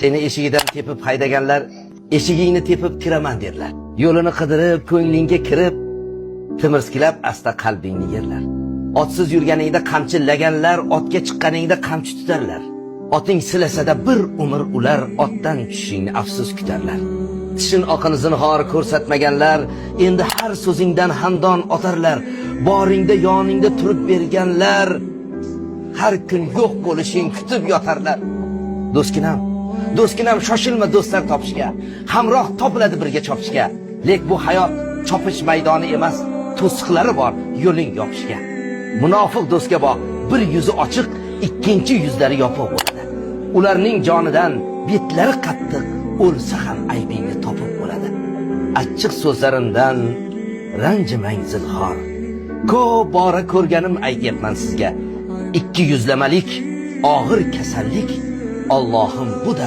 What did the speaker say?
Seni eshigidan tepib haydaganlar eshigingni tepib kiraman derlar. Yo'lini qidirib, ko'nglingga kirib, timirskilab asta qalbingni yerlar. Otsiz yurganingda qamchillaganlar, otga chiqqaningda qamchi tutarlar. Oting silasada bir umr ular otdan tushishingni afsus kutarlar. Tishin oqini zinhor ko'rsatmaganlar, endi har so'zingdan hamdon otarlar. Boringda yoningda turib berganlar, har kun yo'q bo'lishing kutib yotarlar. Do'stginam, do'stginam, shoshilma do'stlar topishga. Hamroh topiladi birga chopishga. Lek bu hayot chopish maydoni emas, to'siqlari bor yo'ling yopishga. Munofiq do'stga boq, bir yuzi ochiq, ikkinchi yuzlari yopiq bo'ladi. Ularning jonidan betlari qattiq, o'lsa ham aybingni topib bo'ladi. Achchiq so'zlarimdan ranjimang zinhor. Ko'p bora ko'rganim aytyapman sizga. Ikki yuzlamalik og'ir kasallik, Allohim bu da